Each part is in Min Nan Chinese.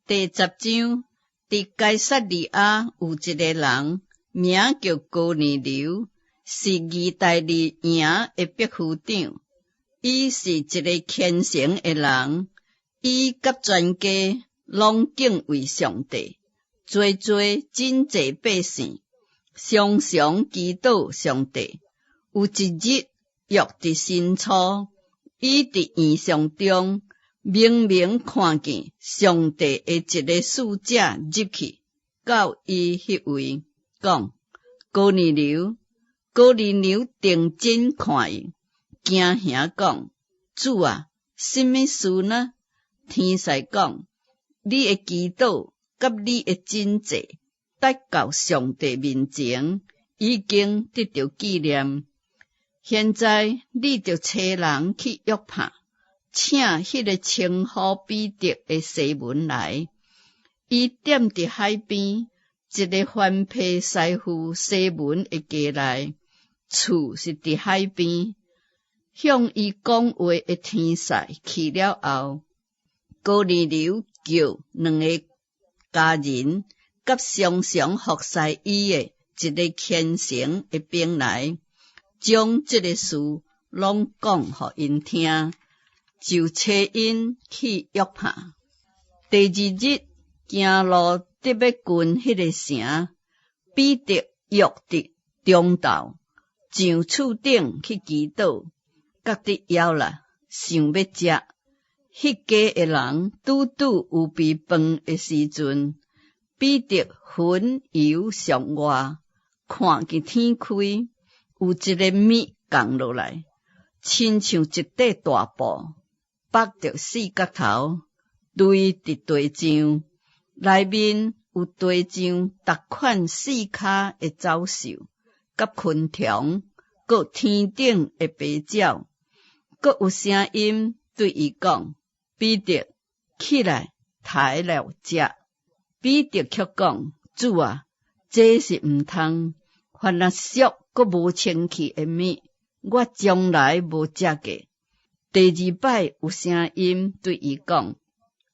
第十章，佇該撒利亞有一个人，名叫哥尼流，是義大利營的百夫長。伊是一个虔誠的人，伊佮全家攏敬畏上帝，濟濟拯濟百姓，常常祈禱上帝。有一日，約佇申初，伊佇異象中，明明看見上帝的一个使者入去，到伊彼位，講：哥尼流，哥尼流定睛看伊，驚嚇講：主啊，啥物事呢？天使講：你的祈禱佮你的拯濟，達到上帝面前，已經得著紀念。現在你著差人去約帕，請彼个稱呼彼得的西門來。伊踮佇海邊，一个番坯師傅西門的家內，厝是佇海邊。向伊講話的天使去了後，哥尼流叫兩个家人佮常常服侍伊的一个虔誠的兵來，將這个事攏講予𪜶聽，就差𪜶去約帕。第二日行路得欲近彼个城，彼得約佇中晝上厝頂去祈禱，覺得枵啦，想欲食。彼家的人拄拄預備飯的時陣，彼得魂遊象外，看見天開，有一个物降落來，親像一塊大布，縛著四角頭，堆佇地上，內面有地上逐款四跤的走獸，佮昆蟲，閣天頂的飛鳥，閣有聲音對伊講：彼得，起來，刣了食。彼得卻講：主啊，這是毋通，凡若俗閣無清氣的物，我從來無食過。第二擺有聲音對伊講：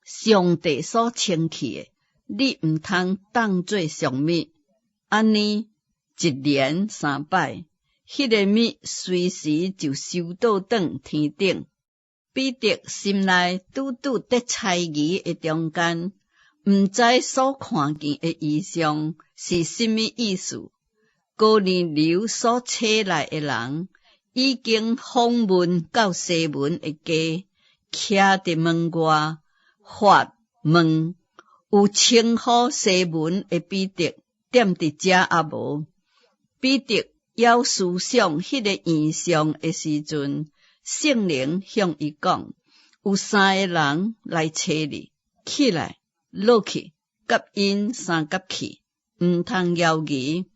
上帝所清氣的，你毋通當做俗物。按呢一連三擺，彼个物隨時就收倒轉天頂。彼得心內拄拄佇猜疑的中間，毋知所看見的異象是啥物意思。哥尼流所差來的人已經訪問到西門的家，徛佇門外發問，有稱呼西門的彼得踮佇遮抑無？彼得猶思想彼个異象的時陣，聖靈向伊講：有三个人來揣你，起來，落去，佮𪜶相佮去，毋通猶疑，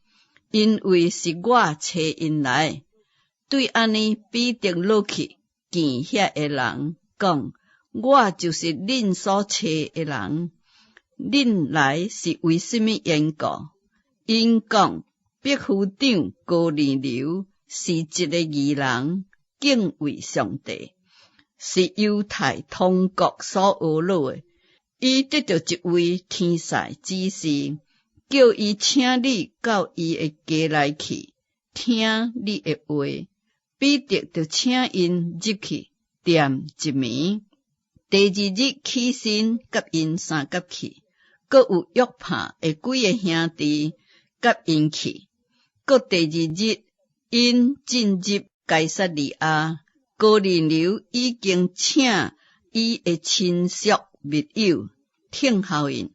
因為是我差𪜶來。對按呢，彼得落去見遐个人，講：我就是恁所揣的人，恁來是為啥物緣故？𪜶講：百夫長哥尼流是一个義人，敬畏上帝，是猶太統國所呵咾的。伊得著一位天使指示，叫伊請你到伊的家內去，聽你的話。彼得就請𪜶入去踮一暝。第二日起身，佮𪜶相佮去，閣有約帕的幾个兄弟佮𪜶去。閣第二日，𪜶進入該撒利亞，哥尼流已經請伊的親屬密友聽候𪜶。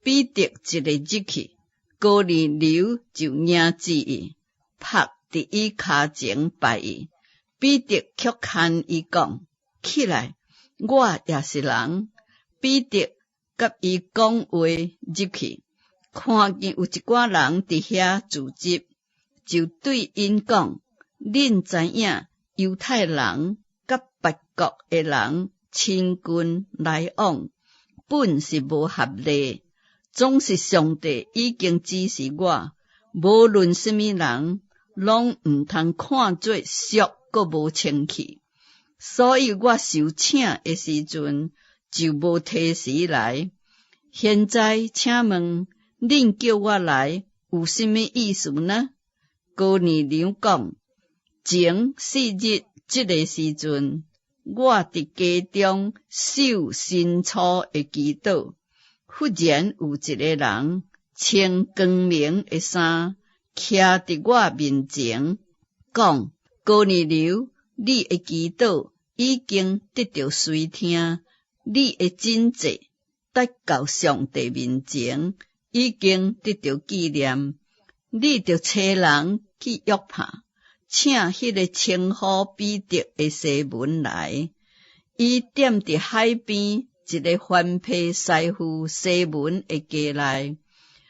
彼得一个入去，哥尼流就迎接伊，伏佇伊跤前拜伊。彼得卻牽伊講：起來，我也是人。彼得佮伊講話入去，看見有一寡人佇遐聚集，就對𪜶講：恁知影猶太人佮別國的人親近來往，本是無合禮。總是上帝已經指示我，無論啥物人，攏毋通看做俗閣無清氣。所以我受請的時陣，就無推辭來。現在請問，恁叫我來有啥物意思呢？哥尼流講：前4日這个時陣，我佇家中守晨初的祈禱，忽然有一个人穿光明的衫，徛佇我面前，講：哥尼流，你的祈禱已經得著垂聽，你的賑濟達到上帝面前，已經得著紀念。你著差人去約帕，請彼个稱呼彼得的西門來。伊踮佇海邊一个番披師傅西門的家內。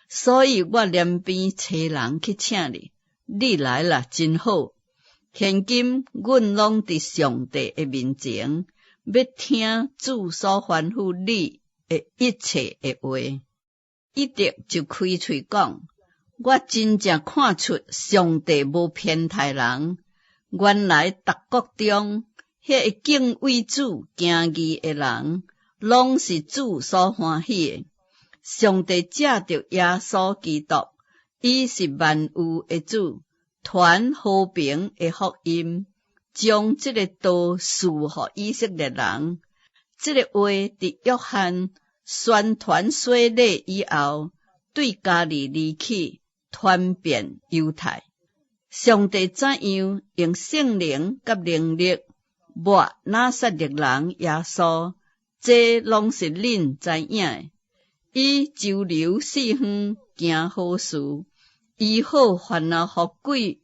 所以我連邊差人去請你，你來啦，真好。現今阮攏佇上帝的面前，欲聽主所吩咐你的一切的話。彼得就開喙講：我真正看出上帝無偏待人，原來逐國中，彼个敬畏主、行義的人，攏是主所歡喜的。上帝藉著耶穌基督，伊是萬有的主，傳和平的福音，將這个道賜予以色列人。這个話佇約翰宣傳洗禮以後，對加利利起，傳遍猶太。上帝怎樣用聖靈佮能力抹拿撒勒人耶穌，這攏是恁知影的。伊周遊四方行好事，醫好凡予鬼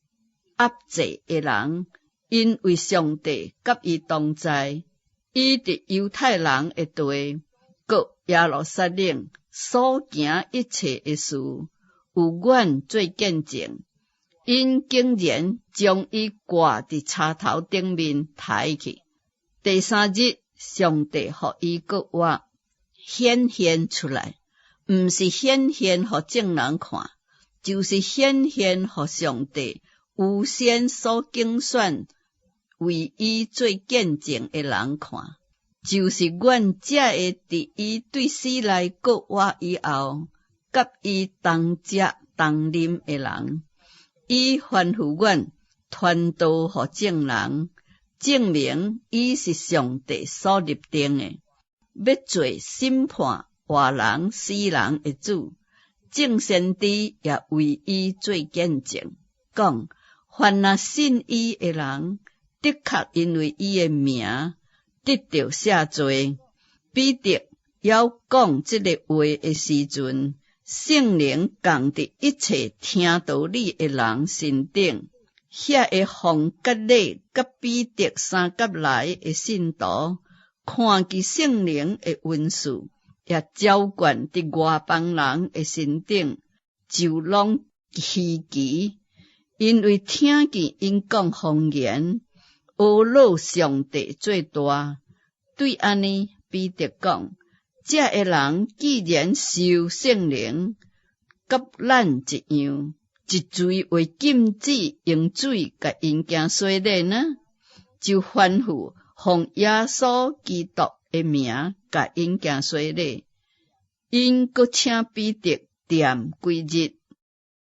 壓制的人，因為上帝佮伊同在。伊佇猶太人的地，閣耶路撒冷所行一切的事，有阮做見證。𪜶竟然將伊掛佇柴頭頂面刣去。第三日，上帝予伊閣活，顯現出來，毋是顯現予眾人看，就是顯現予上帝預先所揀選為伊做見證的人看，就是阮這个佇伊對死內閣活以後，佮伊同食同啉的人。伊吩咐阮傳道予眾人，證明伊是上帝所立定的，欲做審判活人死人的主。眾先知也為伊做見證，講凡若信伊的人，的確因為伊的名得著赦罪。彼得猶講這个話的時陣，聖靈降佇一切聽道理的人身頂，遐个奉割禮佮彼得相佮來的信徒，看見聖靈的恩賜，也澆灌佇外邦人的身頂，就攏稀奇，因為聽見𪜶講方言，阿咾上帝做大。對按呢，彼得講：這个人既然受聖靈，佮咱一樣，一錘會禁止用水共𪜶行洗禮呢？就吩咐奉耶穌基督的名，共𪜶行洗禮。𪜶閣請彼得踮幾日。